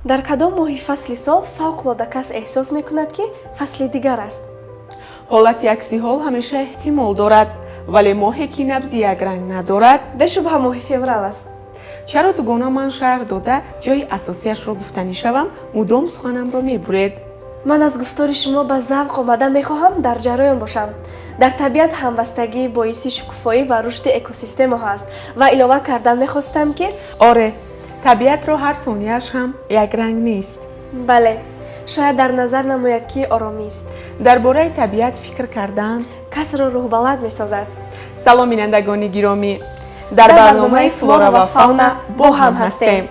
Дар кадом моҳи фасли сол фавқулода кас эҳсос мекунад, ки фасли дигар аст? Ҳолати акси ҳол ҳамеша эҳтимол дорад, вале моҳе, ки набзи якранг надорад, бешубҳа моҳи феврал аст. Чаро, дугона, ман шарҳ дода ҷои асосияшро гуфтанӣ шавам, мудом суханамро мебуред? Ман аз гуфтори шумо ба завқ омада, мехоҳам дар ҷараён бошам. Дар табиат ҳамвастагӣ боиси шукуфоӣ ва рушди экосистемаҳо аст ва илова кардан мехостам, ки Оре, табиатро ҳар сонияаш ҳам якранг нест. Бале, шояд дар назар намояд, ки оромист. Дар бораи табиат фикр кардан касро рӯҳбаланд месозад. Салом, бинандагони гиромӣ! Дар барномаи «Флора ва фауна» бо ҳам ҳастем.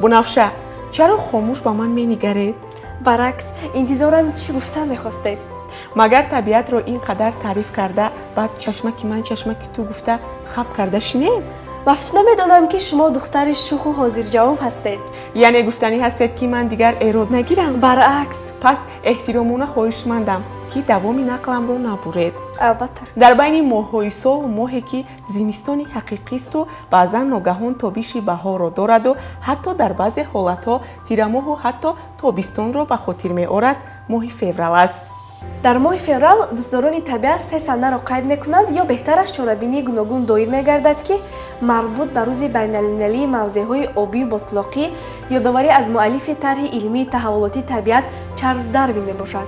Бунафша, чаро хомӯш ба ман менигаред? Баръакс, интизорам, чӣ гуфта мехостед. Магар табиатро ин қадар таъриф карда, баъд чашмаки ман, чашмаки ту гуфта, хап карда шинем? Мафтуна медонам, ки шумо духтари шуху ҳозирҷавоб ҳастед. Яъне гуфтанӣ ҳастед, ки ман дигар эрод нагирам? Баръакс. Пас эҳтиромона хоҳишмандам, ки давоми нақламро набуред. Албатта. Дар байни моҳҳои сол моҳе, ки зимистони ҳақиқисту баъзан ногаҳон тобиши баҳорро дораду ҳатто дар баъзе ҳолатҳо тирамоҳу ҳатто тобистонро ба хотир меорад, моҳи феврал аст. Дар моҳи феврал дӯстдорони табиат се санаро қайд мекунанд ё беҳтараш чорабинии гуногун доир мегардад, ки марбут ба рӯзи байналмилалии мавзеъҳои обию ботлоқӣ, ёдоварӣ аз муаллифи тарҳи илмии таҳаввулоти табиат Чарлз Дарвин мебошад.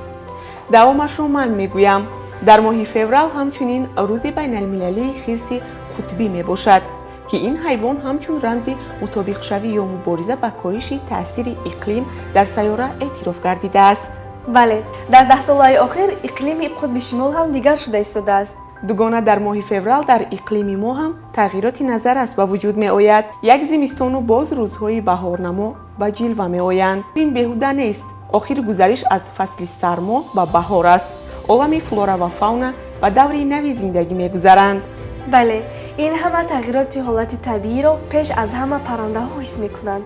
Давомашро ман мегӯям. Дар моҳи феврал ҳамчунин рӯзи байналмилалии хирси қутбӣ мебошад, ки ин ҳайвон ҳамчун рамзи мутобиқшавӣ ё мубориза ба коҳиши таъсири иқлим дар сайёра эътироф гардидааст. Бале, дар даҳсолаи охир иқлими қутби шимол ҳам дигар шуда истодааст. Дугона, дар моҳи феврал дар иқлими мо ҳам тағйироти назаррас ба вуҷуд меояд. Як зимистону боз рӯзҳои баҳорнамо ба ҷилва меоянд. Ин беҳуда нест, охир гузариш аз фасли сармо ба баҳор аст. Олами флора ва фауна ба даври нави зиндагӣ мегузаранд. Бале, ин ҳама тағйироти ҳолати табииро пеш аз ҳама паррандаҳо ҳис мекунанд.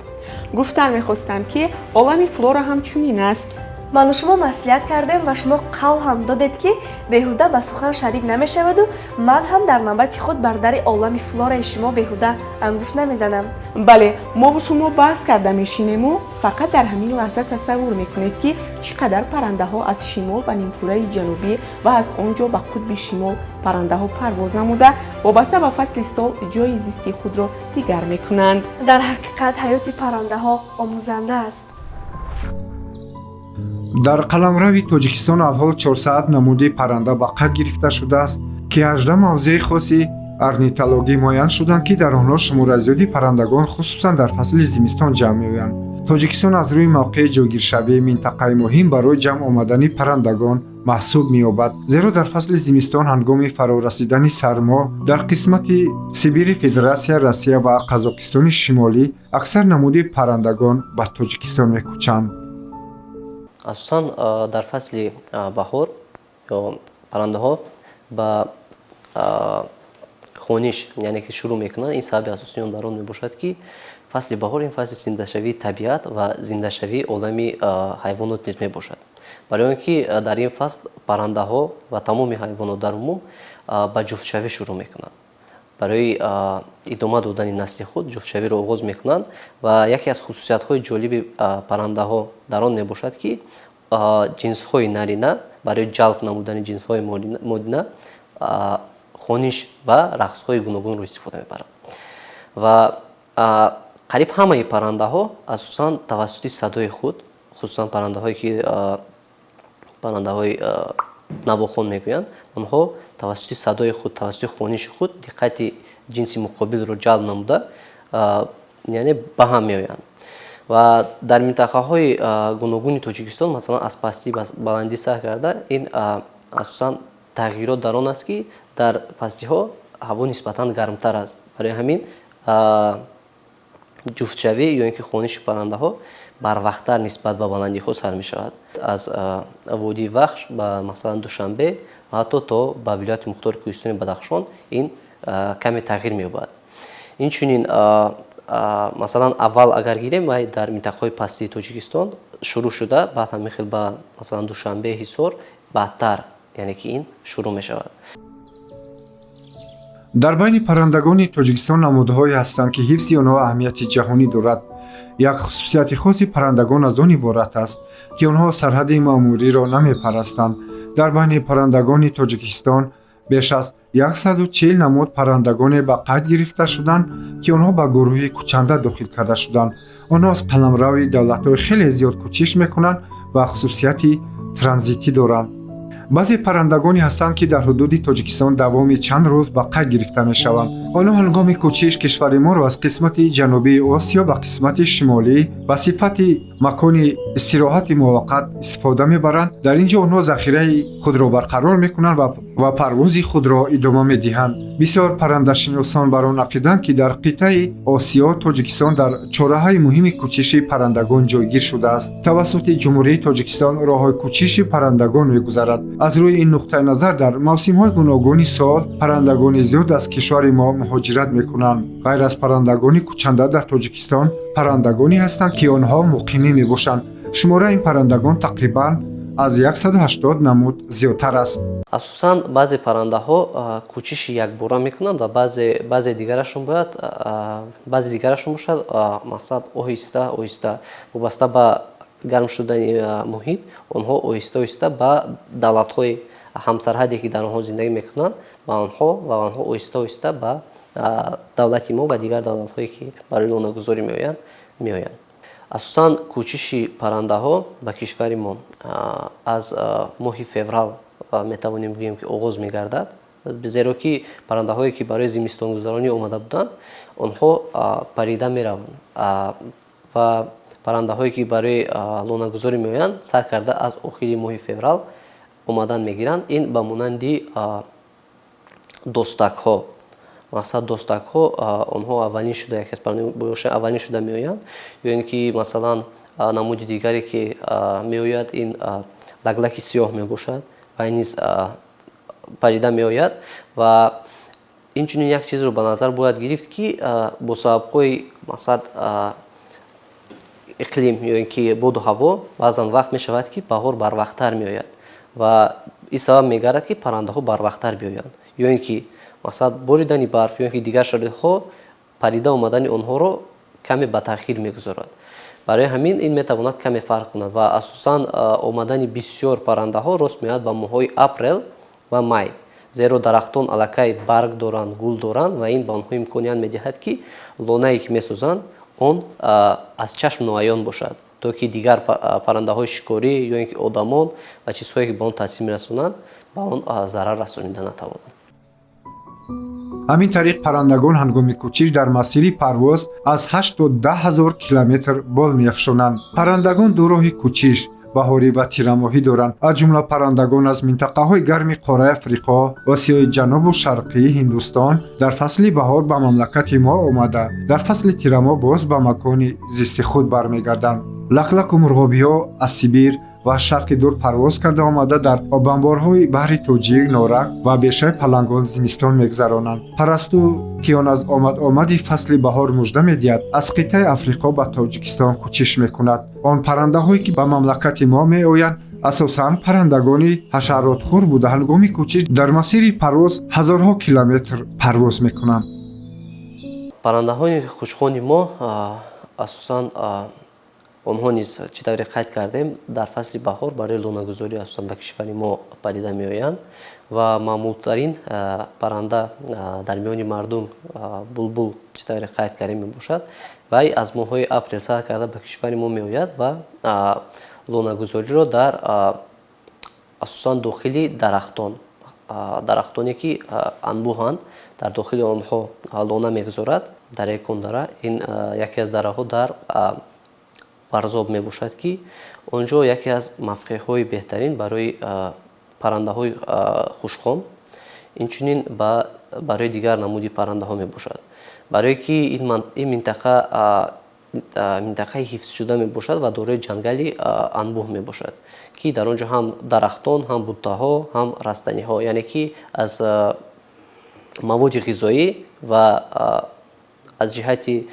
Гуфтан мехостам, ки олами флора ҳам чунин аст. Ману шумо маслиҳат кардем ва шумо қавл ҳам додед, ки беҳуда ба сухан шарик намешаваду ман ҳам дар навбати худ бар дари олами флораи шумо беҳуда ангушт намезанам. Бале, мову шумо баҳс карда мешинему фақат дар ҳамин лаҳза тасаввур мекунед, ки чӣ қадар паррандаҳо аз шимол ба нимкураи ҷанубӣ ва аз он ҷо ба қутби шимол паррандаҳо парвоз намуда, вобаста ба фасли сол ҷои зисти худро дигар мекунанд. Дар ҳақиқат, ҳаёти паррандаҳо омӯзанда аст. Дар қаламрави Тоҷикистон алҳол 400 намуди парранда ба қайд гирифта шудааст, ки 18 мавзеи хоси орнитологӣ муайян шуданд, ки дар онҳо шумораи зиёди паррандагон, хусусан дар фасли зимистон, ҷамъ меоянд. Тоҷикистон аз рӯи мавқеи ҷойгиршавӣ минтақаи муҳим барои ҷамъ омадани паррандагон маҳсуб меёбад, зеро дар фасли зимистон, ҳангоми фарорасидани сармо, дар қисмати Сибири Федератсия Россия ва Қазоқистони Шимолӣ аксар намуди паррандагон ба Тоҷикистон мекӯчанд. Асосан дар фасли баҳор ё паррандаҳо ба хониш, яъне ки шурӯъ мекунанд. Ин сабаби асосии он дар он мебошад, ки фасли баҳор ин фасли зиндашавии табиат ва зиндашавии олами ҳайвонот низ мебошад, барои он ки дар ин фасл паррандаҳо ва тамоми ҳайвонот дар умум ба ҷуфтшавӣ шурӯъ мекунанд. Барои идома додани насли худ ҷуфтшавиро оғоз мекунанд. Ва яке аз хусусиятҳои ҷолиби паррандаҳо дар он мебошад, ки ҷинсҳои нарина барои ҷалб намудани ҷинсҳои модина хониш ва рақсҳои гуногунро истифода мебаранд. Ва қариб ҳамаи паррандаҳо асосан тавассути садои худ, хусусан паррандаҳое ки паррандаҳои навохон мегӯянд, онҳо тавассути садои худ, тавассути хониши худ диққати ҷинси муқобилро ҷалб намуда, яъне ба ҳам меоянд. Ва дар минтақаҳои гуногуни Тоҷикистон, масалан, аз пастӣ ба баландӣ сар карда, ин асосан тағйирот дар он аст, ки дар пастиҳо ҳаво нисбатан гармтар аст. Барои ҳамин ҷуфтшавӣ ё ин ки хониши паррандаҳо барвақттар нисбат ба баландиҳо сар мешавад. Аз водии Вахш ба, масалан, Душанбе ва ҳатто то ба вилояти мухтори кӯҳистони Бадахшон ин каме тағйир меёбад. Инчунин, масалан, аввал агар гирем, вай дар минтақаҳои пастии Тоҷикистон шурӯъ шуда, баъд ҳамин хел ба, масалан, Душанбе, Ҳисор баъдтар, яъне ки ин шурӯъ мешавад. Дар байни паррандагони Тоҷикистон намудҳое ҳастанд, ки ҳифзи онҳо аҳамияти ҷаҳонӣ дорад. Як хусусияти хоси паррандагон аз он иборат аст, ки онҳо сарҳади маъмуриро намепарастанд. Дар байни паррандагони Тоҷикистон беш аз 140 намуд паррандагоне ба қайд гирифта шуданд, ки онҳо ба гурӯҳи кӯчанда дохил карда шуданд. Онҳо аз қаламрави давлатҳои хеле зиёд кӯчиш мекунанд ва хусусияти транзитӣ доранд. Баъзе паррандагоне ҳастанд, ки дар ҳудуди Тоҷикистон давоми чанд рӯз ба қайд гирифта мешаванд. Онҳо ҳангоми кӯчиш кишвари моро аз қисмати ҷанубии Осиё ба қисмати шимолӣ ба сифати макони истироҳати муваққат истифода мебаранд. Дар ин ҷо онҳо захираи худро барқарор мекунанд ва парвози худро идома медиҳанд. Бисёр паррандашиносон бар он ақиданд, ки дар қитъаи Осиё Тоҷикистон дар чораҳаи муҳими кӯчиши паррандагон ҷойгир шудааст. Тавассути Ҷумҳурии Тоҷикистон роҳҳои кӯчиши паррандагон мегузарад. Аз рӯи ин нуқтаи назар дар мавсимҳои гуногуни сол паррандагони зиёд аз кишвари мо муҳоҷират мекунанд. Ғайр аз паррандагони кӯчанда дар Тоҷикистон паррандагоне ҳастанд, ки онҳо муқимӣ мебошанд. Шумораи ин паррандагон тақрибан аз 180 намуд зиёдтар аст. Асосан баъзе паррандаҳо кӯчиши якбора мекунанд ва баъзе дигарашон бояд, баъзе дигарашон бошад, мақсад, оҳиста оҳиста, вобаста ба гарм шудани муҳит, онҳо оҳиста оҳиста ба давлатҳои ҳамсарҳаде, ки дар онҳо зиндагӣ мекунанд, ба онҳо ва онҳо оҳиста оҳиста ба давлати мо ва дигар давлатҳое, ки барои лонагузорӣ меоянд. Асосан кӯчиши паррандаҳо ба кишвари мо аз моҳи феврал, метавонем гӯем, ки оғоз мегардад, зеро ки паррандаҳое, ки барои зимистонгузаронӣ омада буданд, онҳо парида мераванд ва паррандаҳое, ки барои лонагузорӣ меоянд, сар карда аз охири моҳи феврал омадан мегиранд. Ин ба монанди достакҳо, мақсад, достакҳо, онҳо аввалин шуда, яке аз паррандаҳо аввалин шуда меоянд, ё ин ки масалан намуди дигаре, ки меояд, ин лаклаки сиёҳ мебошад ва ин низ парида меояд. Ва инчунин як чизро ба назар бояд гирифт, ки бо сабабҳои, мақсад, иқлим ё ин ки боду ҳаво, баъзан вақт мешавад, ки баҳор барвақттар меояд ва ин сабаб мегардад, ки паррандаҳо барвақттар биёянд, ё ин ки, мақсад, боридани барф ё ин ки дигар шароитҳо парида омадани онҳоро каме ба таъхир мегузорад. Барои ҳамин ин метавонад каме фарқ кунад. Ва асосан омадани бисёр паррандаҳо рост меояд ба моҳҳои апрел ва май, зеро дарахтон аллакай барг доранд, гул доранд ва ин ба онҳо имконият медиҳад, ки лонае, ки месозанд, он аз чашм ноаён бошад, то ки дигар паррандаҳои шикорӣ ё ин ки одамон ва чизҳое, ки ба он таъсир мерасонанд, ба он зарар расонида натавонанд. Ҳамин тариқ, паррандагон ҳангоми кӯчиш дар масири парвоз аз 8 то 10 ҳазор километр бол меафшонанд. Паррандагон ду роҳи кӯчиш, баҳорӣ ва тирамоҳӣ доранд. Аз ҷумла паррандагон аз минтақаҳои гарми қораи Африқо, Осиёи Ҷанубу Шарқӣ, Ҳиндустон дар фасли баҳор ба мамлакати мо омада, дар фасли тирамоҳ боз ба макони зисти худ бармегарданд. Лаклаку мурғобиҳо аз Сибир ва Шарқи Дур парвоз карда омада, дар обанборҳои баҳри Тоҷик, Норак ва бешаи Палангон зимистон мегузаронанд. Парасту, ки он аз омад-омади фасли баҳор мужда медиҳад, аз қитъаи Африқо ба Тоҷикистон кӯчиш мекунад. Он паррандаҳое, ки ба мамлакати мо меоянд, асосан паррандагони ҳашаротхӯр буда, ҳангоми кӯчиш дар масири парвоз ҳазорҳо километр парвоз мекунанд. Паррандаҳои хушхони мо, асосан онҳо низ, чӣ тавре қайд кардем, дар фасли баҳор барои лонагузорӣ асосан ба кишвари мо падида меоянд. Ва маъмултарин парранда дар миёни мардум булбул, чӣ тавре қайд кардем, мебошад. Вай аз моҳҳои апрел сар карда ба кишвари мо меояд ва лонагузориро дар асосан дохили дарахтон, дарахтоне, ки анбӯҳанд, дар дохили онҳо лона мегузорад. Дараи Кондара ин яке аз дараҳо дар Варзоб мебошад, ки он ҷо яке аз мавқеъҳои беҳтарин барои паррандаҳои хушхон, инчунин барои дигар намуди паррандаҳо мебошад, барое ки ин минтақа минтақаи ҳифзшуда мебошад ва дорои ҷангали анбӯҳ мебошад, ки дар он ҷо ҳам дарахтон, ҳам буттаҳо, ҳам растаниҳо, яъне ки аз маводи ғизоӣ ва аз ҷиҳати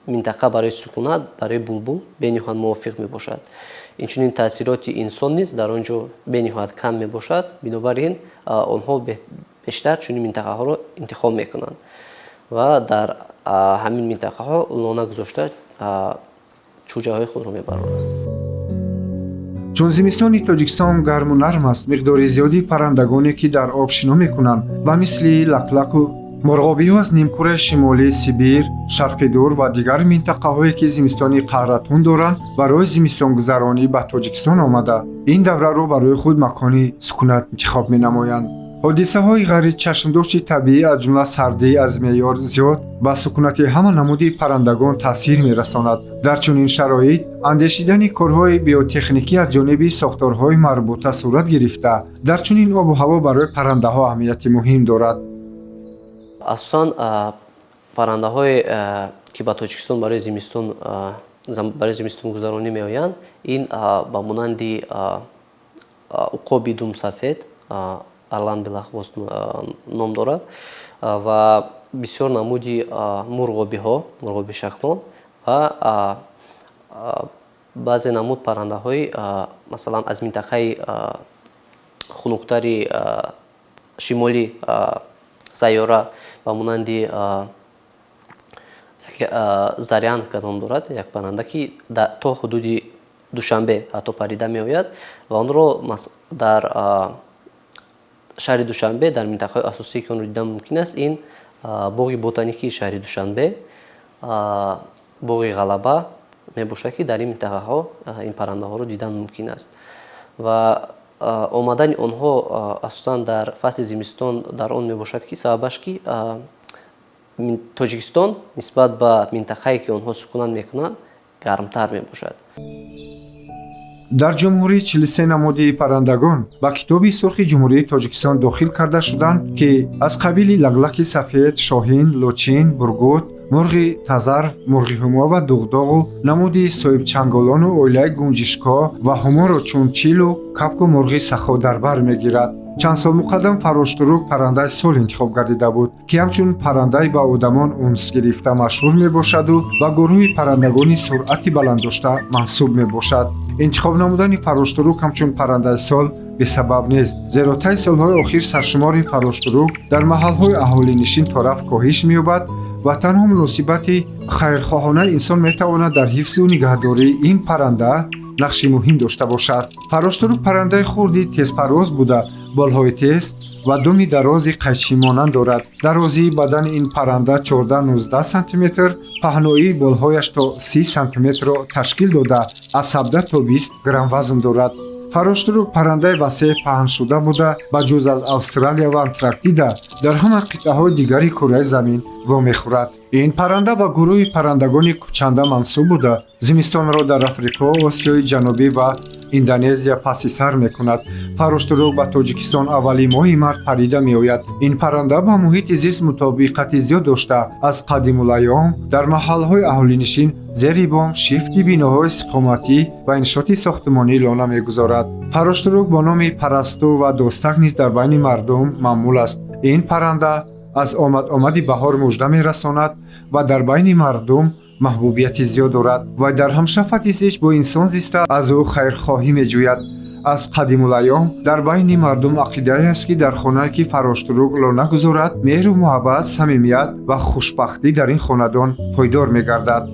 минтақа барои сукунат барои булбул бениҳоят мувофиқ мебошад. Инчунин таъсироти инсон низ дар он ҷо бениҳоят кам мебошад. Бинобар ин онҳо Бештар чунин минтақаҳоро интихоб мекунанд ва дар ҳамин минтақаҳо лона гузошта чӯҷаҳои худро мебароранд. Чун зимистони Тоҷикистон гарму нарм аст, миқдори зиёди паррандагоне, ки дар об шино мекунанд, ба мисли лаклаку мурғобиҳо аз нимкураи шимолии Сибир, Шарқи Дур ва дигар минтақаҳое, ки зимистони қаҳратун доранд, барои зимистонгузаронӣ ба Тоҷикистон омада, ин давраро барои худ макони сукунат интихоб менамоянд. Ҳодисаҳои ғайричашмдошти табиӣ, аз ҷумла сардӣ аз меъёр зиёд, ба сукунати ҳама намуди паррандагон таъсир мерасонад. Дар чунин шароит андешидани корҳои биотехникӣ аз ҷониби сохторҳои марбута сурат гирифта, дар чунин обу ҳаво барои паррандаҳо аҳамияти муҳим дорад. Асосан паррандаҳое, ки ба Тоҷикистон барои зимистонгузаронӣ меоянд, ин ба монанди уқоби думсафед, орлан белохвост ном дорад, ва бисёр намуди мурғобиҳо, мурғобишаклон ва баъзе намуд паррандаҳои, масалан, аз минтақаи хунуктари шимоли сайёра ба монанди зарянка ном дорад, як парранда, ки то ҳудуди Душанбе ҳатто парида меояд ва онро дар шаҳри Душанбе дар минтақаҳои асосие, ки онро дидан мумкин аст, ин боғи ботаникии шаҳри Душанбе, боғи Ғалаба мебошад, ки дар ин минтақаҳо ин паррандаҳоро дидан мумкин аст. Ва омадани онҳо асосан дар фасли зимистон дар он мебошад, ки сабабаш ки Тоҷикистон нисбат ба минтақае, ки онҳо сукунат мекунанд, гармтар мебошад. Дар ҷумҳурӣ 43 намуди паррандагон ба Китоби сурхи Ҷумҳурии Тоҷикистон дохил карда шуданд, ки аз қабили лаклаки сафед, шоҳин, лочин, бургут, мурғи тазарф, мурғи ҳумо ва дуғдоғу намуди соҳибчанголону оилаи гунҷишкҳо ва ҳуморо чун чилу капку мурғи сахо дар бар мегирад. Чанд сол муқаддам фароштурук паррандаи сол интихоб гардида буд, ки ҳамчун паррандаи ба одамон унс гирифта машҳур мебошаду ба гурӯҳи паррандагони суръати баланддошта мансуб мебошад. Интихоб намудани фароштурук ҳамчун паррандаи сол бесабаб нест, зеро таи солҳои охир саршумори фароштурук дар маҳалҳои аҳолинишин торафт коҳиш меёбад ва танҳо муносибати хайрхоҳонаи инсон метавонад дар ҳифзу нигаҳдории ин парранда нақши муҳим дошта бошад. Фароштурук паррандаи хурди тезпарвоз буда, болҳои тез ва думи дарози қайчимонанд дорад. Дарозии бадани ин парранда 14-19 сантиметр, паҳноии болҳояш то 30 сантиметрро ташкил дода, аз 17 то 20 грамм вазн дорад. Фароштурук паррандаи васеъ паҳншуда буда, ба ҷуз аз Австралия ва Антарктида дар ҳама қитъаҳои дигари кураи замин вомехӯрад. Ин парранда ба гурӯҳи паррандагони кӯчанда мансуб буда, зимистонро дар Африқо, Осиёи Ҷанубӣ ва Индонезия паси сар мекунад. Фароштурук ба Тоҷикистон аввали моҳи март парида меояд. Ин парранда ба муҳити зист мутобиқати зиёд дошта, аз қадимулайём дар маҳалҳои аҳолинишин зери бом, шифти биноҳои истиқоматӣ ва иншооти сохтмонӣ лона мегузорад. Фароштурук бо номи парасту ва дӯстак низ дар байни мардум маъмул аст. Ин парранда аз омад-омади баҳор мужда мерасонад ва дар байни мардум маҳбубияти зиёд дорад ва дар ҳамшафати зич бо инсон зиста аз ӯ хайрхоҳӣ меҷӯяд. Аз қадимулайём дар байни мардум ақидае аст, ки дар хонае, ки фароштурук лона гузорад, меҳру муҳаббат, самимият ва хушбахтӣ дар ин хонадон пойдор мегардад.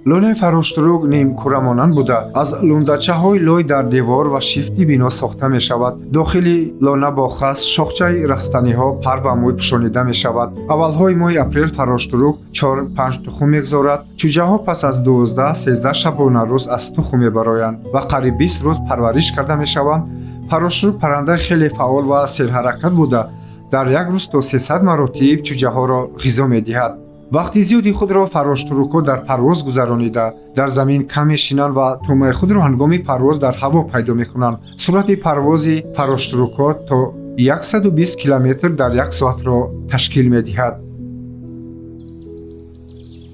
Лонаи фароштурук нимкурамонанд буда, аз лундачаҳои лой дар девор ва шифти бино сохта мешавад. Дохили лона бо хас, шохчаи растаниҳо, пар ва мӯй пӯшонида мешавад. Аввалҳои моҳи апрел фароштурук 4-5 тухм мегузорад. Чӯҷаҳо пас аз 12-13 шабонарӯз аз тухм мебароянд ва қариб 20 рӯз парвариш карда мешаванд. Фароштурук паррандаи хеле фаъол ва серҳаракат буда, дар як рӯз то 300 маротиб чӯҷаҳоро ғизо медиҳад. Вақти зиёди худро фароштурукҳо дар парвоз гузаронида, дар замин кам мешинанд ва тӯъмаи худро ҳангоми парвоз дар ҳаво пайдо мекунанд. Суръати парвози фароштурукҳо то 120 километр дар як соатро ташкил медиҳад.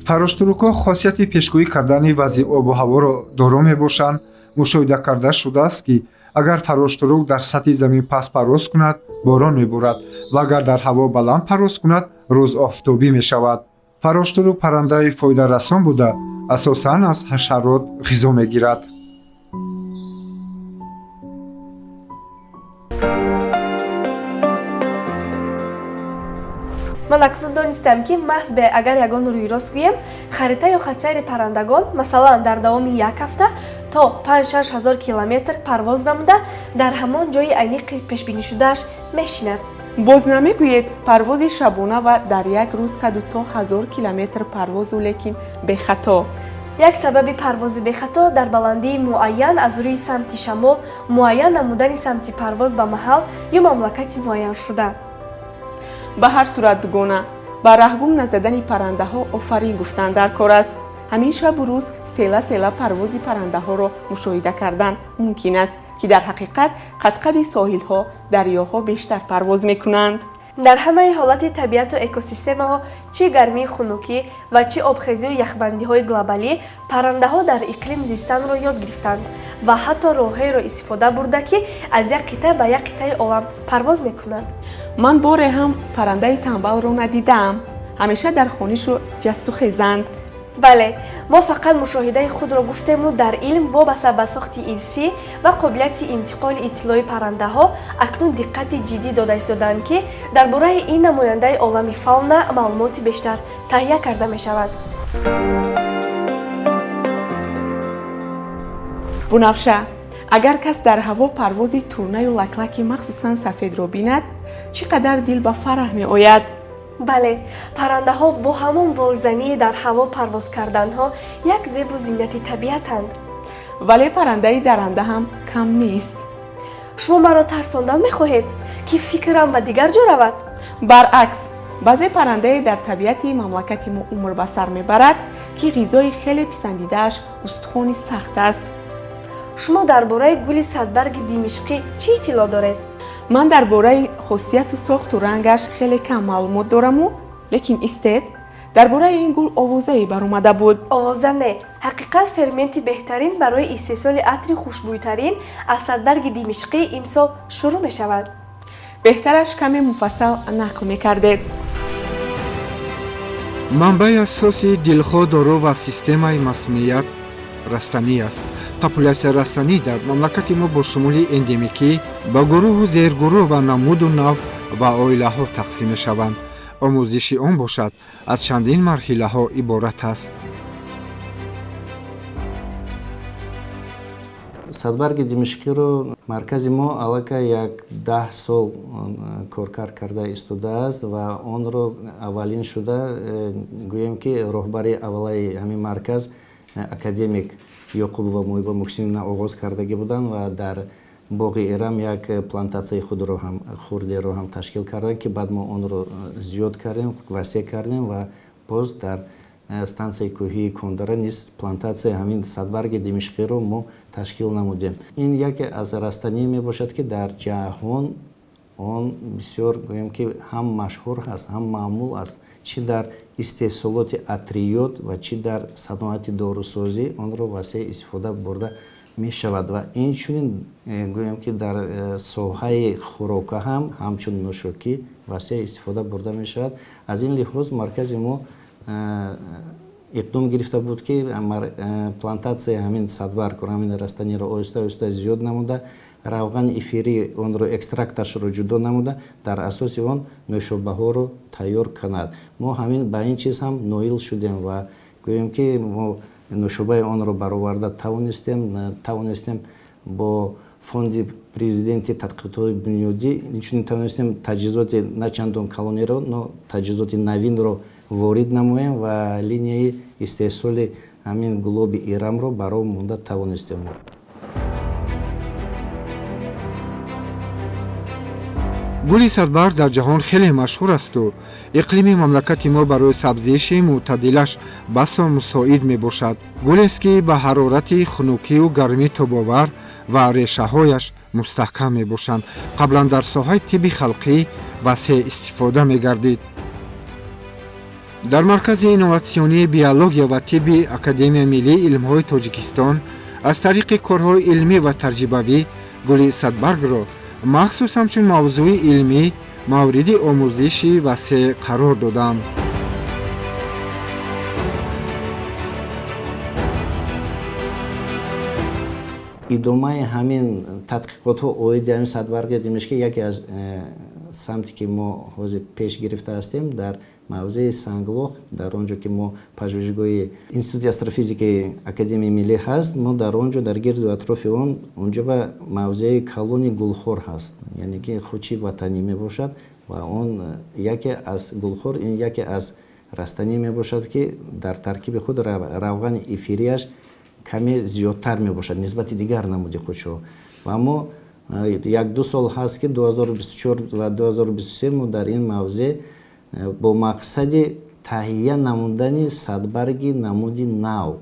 Фароштурукҳо хосияти пешгӯӣ кардани вазъи обу ҳаворо доро мебошанд. Мушоҳида карда шудааст, ки агар фароштурук дар сатҳи замин паст парвоз кунад, борон меборад ва агар дар ҳаво баланд парвоз кунад, рӯз офтобӣ мешавад. Фароштурук паррандаи фоидарасон буда, асосан аз ҳашарот ғизо мегирад. Ман акнун донистам, ки маҳз бе агар ягон рӯйрост гӯем, харита ё хатсайри паррандагон, масалан, дар давоми як ҳафта то 5-6 ҳазор километр парвоз намуда, дар ҳамон ҷои аниқи пешбинишудааш мешинад. Боз намегӯед, парвози шабона ва дар як рӯз саду то ҳазор километр парвозу, лекин бехато. Як сабаби парвози бехато дар баландии муайян аз рӯи самти шамол муайян намудани самти парвоз ба маҳал ё мамлакати муайяншуда. Ба ҳар сурат, дугона, ба раҳгум назадани паррандаҳо офарин гуфтан дар кор аст. Ҳамин шабу рӯз села села парвози паррандаҳоро мушоҳида кардан мумкин аст, ки дар ҳақиқат қадқади соҳилҳо, дарёҳо бештар парвоз мекунанд. Дар ҳамаи ҳолати табиату экосистемаҳо, чӣ гармии хунукӣ ва чӣ обхезию яхбандиҳои глобалӣ, паррандаҳо дар иқлим зистанро ёд гирифтанд ва ҳатто роҳҳоеро истифода бурда, ки аз як қитъа ба як қитъаи олам парвоз мекунанд. Ман боре ҳам паррандаи тамбалро надидаам. Ҳамеша дар хонишу ҷасту хезанд. Бале, мо фақат мушоҳидаи худро гуфтему дар илм вобаста ба сохти ирсӣ ва қобилияти интиқоли иттилои паррандаҳо акнун диққати ҷиддӣ дода истодаанд, ки дар бораи ин намояндаи олами фауна маълумоти бештар таҳия карда мешавад. Бунафша, агар кас дар ҳаво парвози турнаю лаклаки, махсусан сафедро бинад, чӣ қадар дил ба фараҳ меояд. Бале, паррандаҳо бо ҳамон болзании дар ҳаво парвоз карданҳо як зебу зинати табиатанд. Вале паррандаи даранда ҳам кам нест. Шумо маро тарсондан мехоҳед, ки фикрам ба дигар ҷо равад? Баръакс, баъзе паррандае дар табиати мамлакати мо умр ба сар мебарад, ки ғизои хеле писандидааш устухони сахт аст. Шумо дар бораи гули садбарги димишқӣ чӣ иттилоъ доред? Ман дар бораи хосияту сохту рангаш хеле кам маълумот дораму, лекин истед, дар бораи ин гул овозае баромада буд. Овоза не, ҳақиқат, ферменти беҳтарин барои истеҳсоли атри хушбӯйтарин аз садбарги димишқӣ имсол шурӯъ мешавад. Беҳтараш каме муфассал нақл мекардед. Манбаи асоси дилхоҳ дору ва системаи масуният растанӣ аст. Популясияи растанӣ дар мамлакати мо бо шумули эндемикӣ ба гурӯҳу зергурӯҳ ва намуду нав ва оилаҳо тақсим мешаванд. Омӯзиши он бошад, аз чандин марҳилаҳо иборат аст. Садбарги димишқиро маркази мо аллакай як 10 сол коркард карда истодааст ва онро аввалин шуда, гӯем ки роҳбари аввалаи ҳамин марказ академик Ёқубова Муҳиба Муҳсиновна оғоз кардагӣ буданд ва дар боғи Эрам як плантатсияи худро ҳам хурдеро ҳам ташкил карданд, ки баъд мо онро зиёд кардем, васеъ кардем ва боз дар стансияи кӯҳии Кондара низ плантатсияи ҳамин садбарги димишқиро мо ташкил намудем. Ин яке аз растанӣ мебошад, ки дар ҷаҳон он бисёр, гӯем ки, ҳам машҳур ҳаст, ҳам маъмул аст, чӣ дар истеҳсолоти атриёт ва чӣ дар саноати дорусозӣ онро васеъ истифода бурда мешавад ва инчунин, гӯем ки, дар соҳаи хӯрока ҳам ҳамчун нӯшокӣ васеъ истифода бурда мешавад. Аз ин лиҳоз маркази мо иқдом гирифта буд, ки плантатсияи ҳамин садбарг, ҳамин растаниро оҳиста оҳиста зиёд намуда, равғани эфирии онро, экстракташро ҷудо намуда, дар асоси он нӯшобаҳоро тайёр кунад. Мо ҳамин ба ин чиз ҳам ноил шудем ва гӯем ки мо нӯшобаи онро бароварда тавонистем бо фонди президенти тадқиқотҳои бунёдӣ, инчунин тавонистем таҷҳизоти на чандон калониро, но таҷҳизоти навинро ворид намоем ва линияи истеҳсоли ҳамин гулоби Ирамро ба роҳ монда тавонистем. Гули садбарг дар ҷаҳон хеле машҳур асту иқлими мамлакати мо барои сабзиши мӯътадилаш басо мусоид мебошад. Гулест, ки ба ҳарорати хунукию гармӣ тобовар ва решаҳояш мустаҳкам мебошанд. Қаблан дар соҳаи тибби халқӣ васеъ истифода мегардид. Дар Маркази инноватсионии биология ва тибби Академияи миллии илмҳои Тоҷикистон аз тариқи корҳои илмӣ ва таҷрибавӣ гули садбаргро махсус ҳамчун мавзӯи илмӣ мавриди омӯзиши васеъ қарор доданд. Идомаи ҳамин тадқиқотҳо оиди ҳамин садбарги димишқӣ яке аз Самте ки мо ҳозир пеш гирифта ҳастем, дар мавзеи Санглох, дар он ҷо ки мо пажӯҳишгоҳи Институти астрофизикаи Академияи миллӣ ҳаст, мо дар он ҷо дар гирду атрофи он онҷо ба мавзеи калони гулхор ҳаст, яъне ки хучи ватанӣ мебошад ва он яке аз гулхор ин яке аз растанӣ мебошад, ки дар таркиби худ равғани эфирияш каме зиёдтар мебошад нисбати дигар намуди хучҳо. Ва мо як-ду сол ҳаст, ки 2024 ва 2023 мо дар ин мавзеъ бо мақсади таҳия намудани садбарги намуди нав,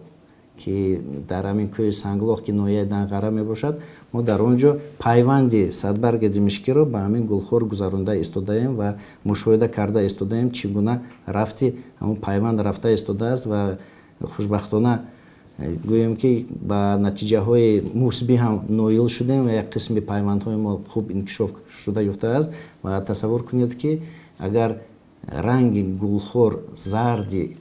ки дар ҳамин кӯҳи Санглох, ки ноҳияи Данғара мебошад, мо дар он ҷо пайванди садбарги димишкиро ба ҳамин гулхор гузаронда истодаем ва мушоҳида карда истодаем, чӣ гуна рафти ҳамон пайванд рафта истодааст. Ва хушбахтона гӯем, ки ба натиҷаҳои мусбӣ ҳам ноил шудем ва як қисми пайвандҳои мо хуб инкишоф шуда ёфтааст. Ва тасаввур кунед, ки агар ранги гулхор зарди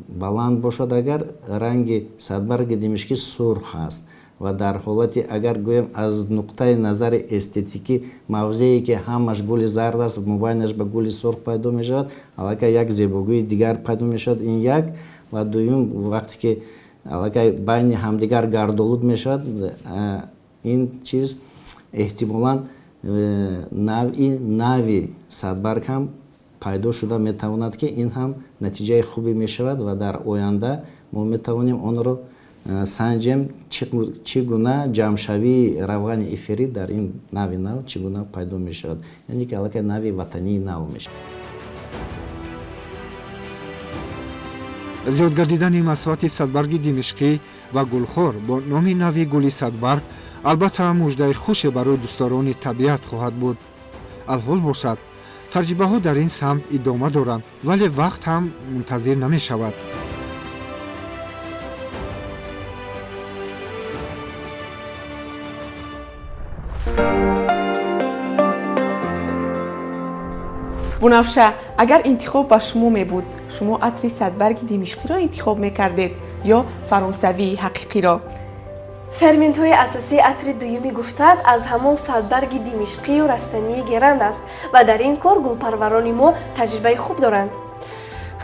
баланд бошад, агар ранги садбарги димишкӣ сурх аст ва дар ҳолати агар гӯем аз нуқтаи назари эстетикӣ, мавзее ки ҳамаш гули зард аст, мобайнаш ба гули сурх пайдо мешавад, аллакай як зебогии дигар пайдо мешавад. Ин як. Ва дуюм, вақте ки аллакай байни ҳамдигар гардолуд мешавад, ин чиз эҳтимолан навъи нави садбарг ҳам пайдо шуда метавонад, ки ин ҳам натиҷаи хубе мешавад ва дар оянда мо метавонем онро санҷем, чӣ гуна ҷамъшавии равғани эфирӣ дар ин нави нав чӣ гуна пайдо мешавад, яъне ки аллакай нави ватании нав мешавад. Зиёд гардидани масоҳати садбарги димишқӣ ва гулхор бо номи нави гули садбарг албатта муждаи хуше барои дӯстдорони табиат хоҳад буд. Алҳол бошад, таҷрибаҳо дар ин самт идома доранд, вале вақт ҳам мунтазир намешавад. Бунафша, агар интихоб ба шумо мебуд, шумо атри садбарги димишқиро интихоб мекардед ё фаронсавии ҳақиқиро? Ферментҳои асосии атри дуюми гуфтаат аз ҳамон садбарги димишқию растании геранд аст ва дар ин кор гулпарварони мо таҷрибаи хуб доранд.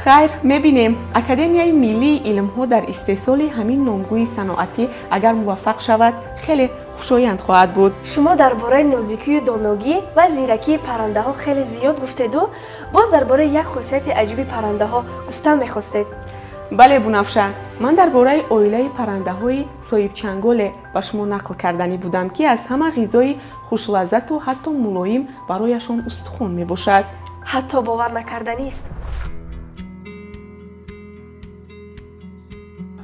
Хайр, мебинем, Академияи миллии илмҳо дар истеҳсоли ҳамин номгӯи саноатӣ агар муваффақ шавад, хеле хушоянд хоҳад буд. Шумо дар бораи нозикию доногӣ ва зиракии паррандаҳо хеле зиёд гуфтеду боз дар бораи як хусусияти аҷиби паррандаҳо гуфтан мехостед. Бале, Бунафша, ман дар бораи оилаи паррандаҳои соҳибчанголе ба шумо нақл карданӣ будам, ки аз ҳама ғизои хушлаззату ҳатто мулоим барояшон устухон мебошад. Ҳатто бовар накарданист.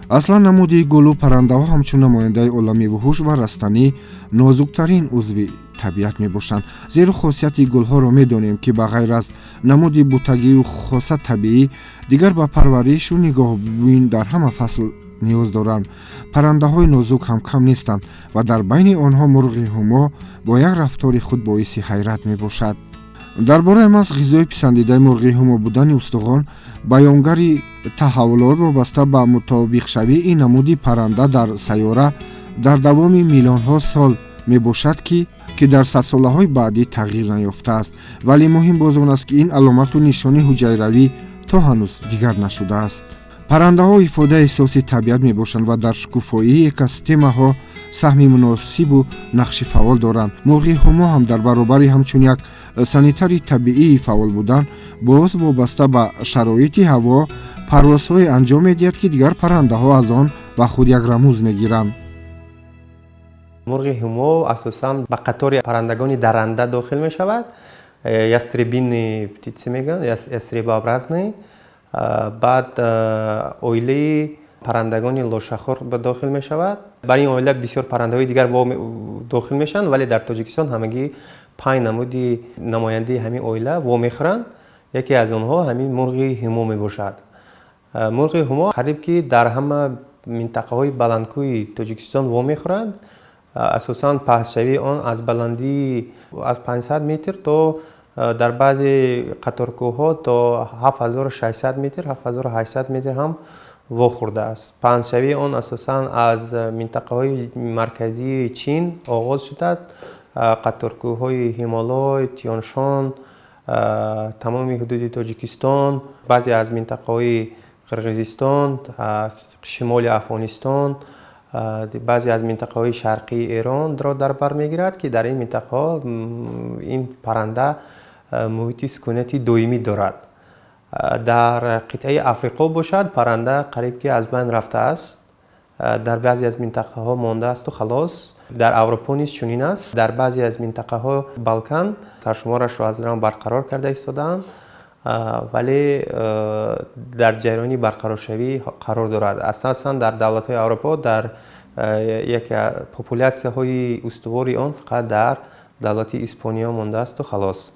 Аслан намуди гулу паррандаҳо ҳамчун намояндаи олами вуҳуш ва растанӣ нозуктарин узви табиат мебошанд, зеро хосияти гулҳоро медонем, ки ба ғайр аз намуди бутагию хоса табиӣ дигар ба парваришу нигоҳбин дар ҳама фасл ниёз доранд. Паррандаҳои нозук ҳам кам нестанд ва дар байни онҳо мурғи ҳумо бо як рафтори худ боиси ҳайрат мебошад. Дар бораи маҳз ғизои писандидаи мурғи ҳумо будани устухон баёнгари таҳаввулот вобаста ба мутобиқшавии ин намуди парранда дар сайёра дар давоми миллионҳо сол мебошад, ки дар садсолаҳои баъдӣ тағйир наёфтааст. Вале муҳим боз он аст, ки ин аломату нишони ҳуҷайравӣ то ҳанӯз дигар нашудааст. Паррандаҳо ифодаи эҳсоси табиат мебошанд ва дар шукуфоии экосистемаҳо саҳми муносибу нақши фаъол доранд. Мурғи ҳумо ҳам дар баробари ҳамчун як санитари табиии фаъол будан боз вобаста ба шароити ҳаво парвозҳое анҷом медиҳад, ки дигар паррандаҳо аз он ба худ як рамуз мегиранд. Мурғи ҳумо асосан ба қатори паррандагони даранда дохил мешавад. Ястребиные птицы мегӯянд, ястребообразные. Баъд оилаи паррандагони лошахор дохил мешавад. Бар ин оила бисёр паррандаҳои дигар дохил мешаванд, вале дар Тоҷикистон ҳамагӣ 5 намуди намояндаи ҳамин оила вомехӯранд. Яке аз онҳо ҳамин мурғи ҳумо мебошад. Мурғи ҳумо қариб ки дар ҳама минтақаҳои баландкӯҳи Тоҷикистон вомехӯранд. Асосан паҳншавии он аз баландии аз 500 метр то дар баъзе қаторкӯҳҳо то 7600 метр, 7800 метр ҳам вохӯрдааст. Паҳншавии он асосан аз минтақаҳои марказии Чин оғоз шудааст, қаторкӯҳҳои Ҳимолой, Тяншон, Тамоми ҳудуди Тоҷикистон, баъзе аз минтақаҳои Қирғизистон, шимоли Афғонистон, баъзе аз минтақаҳои шарқии Эронро дар бар мегирад, ки дар ин минтақаҳо ин парранда муҳити сукунати доимӣ дорад. Дар қитъаи Африқо бошад, парранда қариб ки аз байн рафтааст, дар баъзе аз минтақаҳо мондаасту халос. Дар Аврупо низ чунин аст. Дар баъзе аз минтақаҳо Балкан саршуморашро аз нав барқарор карда истодаанд, вале дар ҷараёни барқароршавӣ қарор дорад. Асосан дар давлатҳои Аврупо дар яке популятсияҳои устувори он фақат дар давлати Испониё мондаасту халос.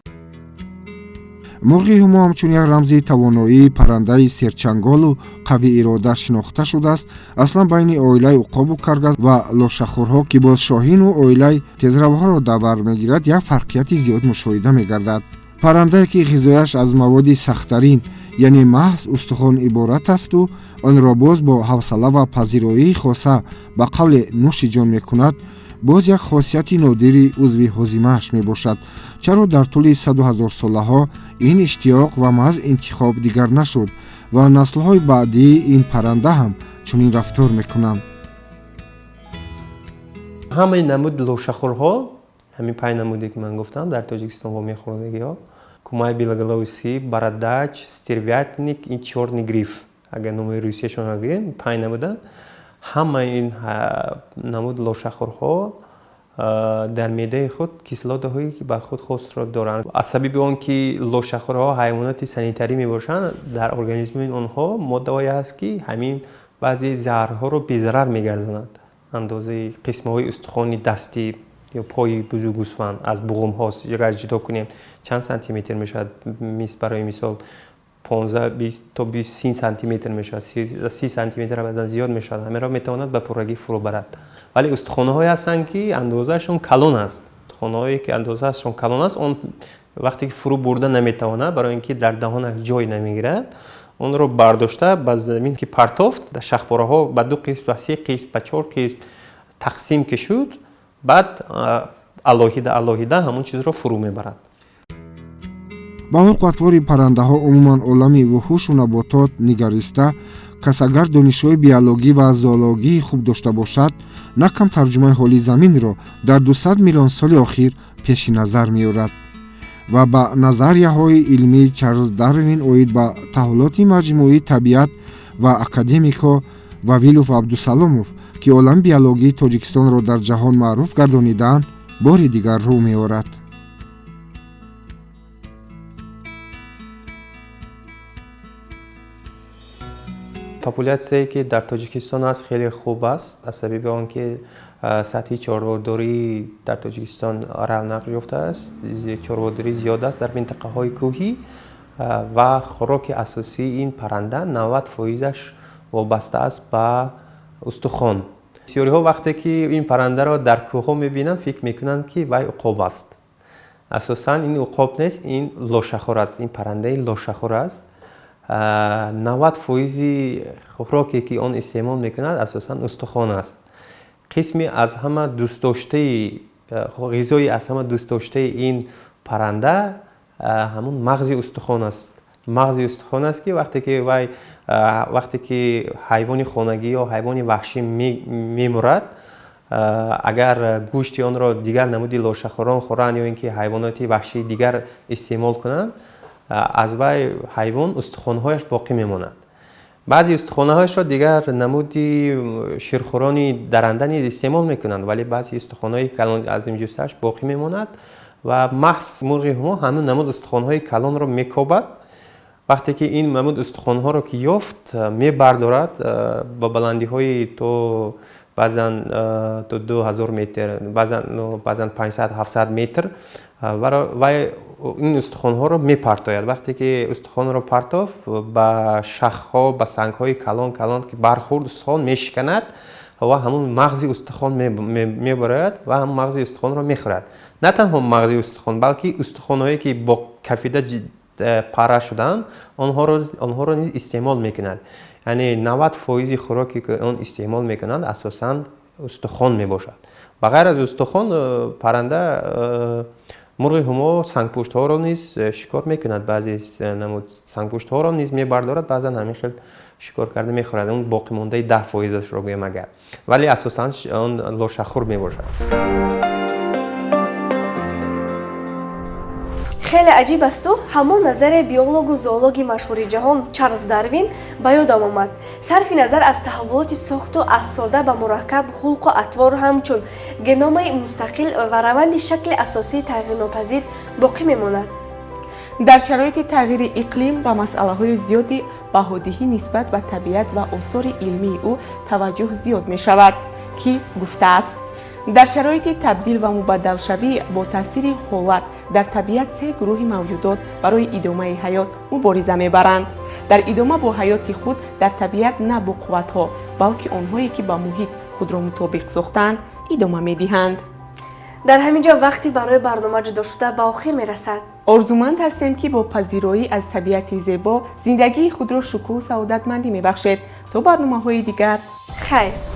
Мурғи ҳумо ҳамчун як рамзи тавоноии паррандаи серчанголу қавиирода шинохта шудааст. Аслан байни оилаи уқобу каргас ва лошахӯрҳо, ки боз шоҳину оилаи тезравҳоро дар бар мегирад, як фарқияти зиёд мушоҳида мегардад. Паррандае ки ғизояш аз маводи сахттарин, яъне маҳз устухон иборат асту онро боз бо ҳавсала ва пазироии хоса ба қавле нӯши ҷон мекунад, боз як хосияти нодири узви ҳозимааш мебошад. Чаро дар тӯли саду ҳазорсолаҳо ин иштиёқ ва маҳз интихоб дигар нашуд ва наслҳои баъдии ин парранда ҳам чунин рафтор мекунанд? Ҳамаи намуд лошахӯрҳо, ҳамин панҷ намуде ки ман гуфтам, дар Тоҷикистон вомехӯрдагиҳо: кумай белоголовый сип, бородач, стервятник и чёрный гриф, агар номи русияшонро гӯем, панҷ намуданд. Ҳамаи ин намуд лошахӯрҳо дар меъдаи худ кислотаҳое ки ба худ хосро доранд. Аз сабаби он ки лошахӯрҳо ҳайвоноти санитарӣ мебошанд, дар организми онҳо моддаҳое ҳаст, ки ҳамин баъзе заҳрҳоро безарар мегардонанд. Андозаи қисмҳои устухони дастӣ ё пои бузу гӯсфанд аз буғумҳо агар ҷудо кунем, чанд сантиметр мешавад? Барои мисол, 15 то 30 сантиметр мешавад, 30 сантиметр баъзан зиёд мешавад. Ҳаминро метавонад ба пуррагӣ фурӯ барад. Вале устухонаҳое ҳастанд, ки андозаашон калон аст. Устухонаҳое ки андозаашон калон аст, он вақте ки фурӯ бурда наметавонад, барои ин ки дар даҳонаш ҷой намегирад, онро бардошта ба замин ки партофт, шахпораҳо ба ду қисм, ба се қисм, ба чор қисм тақсим ки шуд, баъд алоҳида алоҳида ҳамон чизро фурӯ мебарад. Ба ҳулқу атвори паррандаҳо, умуман олами вуҳушу наботот нигариста, кас агар донишҳои биологӣ ва зоологии хуб дошта бошад, на кам тарҷумаи ҳоли заминро дар 200 миллион соли охир пеши назар меорад ва ба назарияҳои илмии Чарлз Дарвин оид ба таҳаввулоти маҷмӯии табиат ва академикҳо Вавилов ва Абдусаломов, ки олами биологии Тоҷикистонро дар ҷаҳон маъруф гардонидаанд, бори дигар рӯ меорад. Популятсияе ки дар Тоҷикистон аст, хеле хуб аст, аз сабаби он ки сатҳи чорводорӣ дар Тоҷикистон равнақ ёфтааст, чорводорӣ зиёд аст дар минтақаҳои кӯҳӣ ва хӯроки асосии ин парранда 90 фоизаш вобаста аст ба устухон. Бисёриҳо вақте ки ин паррандаро дар кӯҳҳо мебинанд, фикр мекунанд, ки вай уқоб аст. Асосан ин уқоб нест, ин лошахӯр аст, ин паррандаи лошахӯр аст. 90 фоизи хӯроке ки он истеъмол мекунад, асосан устухон аст. Қисми аз ҳама дӯстдоштаи ғизои аз ҳама дӯстдоштаи ин парранда ҳамун мағзи устухон аст. Мағзи устухон аст, ки вақте ки вай, вақте ки ҳайвони хонагӣ ё ҳайвони ваҳшӣ мемурад, агар гӯшти онро дигар намуди лошахӯрон хӯранд ё ин ки ҳайвоноти ваҳшии дигар истеъмол кунанд, аз вай ҳайвон устухонҳояш боқӣ мемонад. Баъзе устухонаҳояшро дигар намуди ширхӯрони даранда низ истеъмол мекунанд, вале баъзе устухонҳои калон аз ин ҷуссааш боқӣ мемонад ва маҳз мурғи ҳумо ҳамин намуд устухонҳои калонро мекобад. Вақте ки ин намуд устухонҳоро ки ёфт, мебардорад ба баландиҳои то баъзан то 2000 метр, баъзан 500-700 метр, вай ин устухонҳоро мепартояд. Вақте ки устухонро партофт, ба шахҳо, ба сангҳои калон калон ки бархӯрд, устухон мешиканад ва ҳамун мағзи устухон мебарояд ва ҳамун мағзи устухонро мехӯрад. На танҳо мағзи устухон, балки устухонҳое ки бо кафида пара шуданд, онҳоро низ истеъмол мекунад. Яъне 90 фоизи хӯроке ки он истеъмол мекунанд, асосан устухон мебошад. Ба ғайр аз устухон, парранда Мурғи ҳумо сангпуштҳоро низ шикор мекунад, баъзе намуд сангпуштҳоро низ мебардорад, баъзан ҳамин хел шикор карда мехӯрад, он боқимондаи 10%-ашро гӯем агар, вале асосан он лошахӯр мебошад. Хеле аҷиб асту ҳамон назарияи биологу зоологи машҳури ҷаҳон Чарлз Дарвин ба ёдам омад. Сарфи назар аз таҳаввулоти сохту аз сода ба мураккаб, хулқу атвор ҳамчун геномаи мустақил ва раванди шакли асосии тағйирнопазир боқӣ мемонад. Дар шароити тағйири иқлим ба масъалаҳои зиёди баҳодиҳӣ нисбат ба табиат ва осори илмии ӯ таваҷҷӯҳ зиёд мешавад, ки гуфтааст: дар шароити табдил ва мубаддалшавӣ бо таъсири ҳолат дар табиат се гурӯҳи мавҷудот барои идомаи ҳаёт мубориза мебаранд. Дар идома бо ҳаёти худ дар табиат на бо қувватҳо, балки онҳое ки ба муҳит худро мутобиқ сохтаанд, идома медиҳанд. Дар ҳамин ҷо вақти барои барнома ҷудошуда ба охир мерасад. Орзуманд ҳастем, ки бо пазироӣ аз табиати зебо зиндагии худро шукӯҳу саодатмандӣ мебахшед. То барномаҳои дигар, хайр.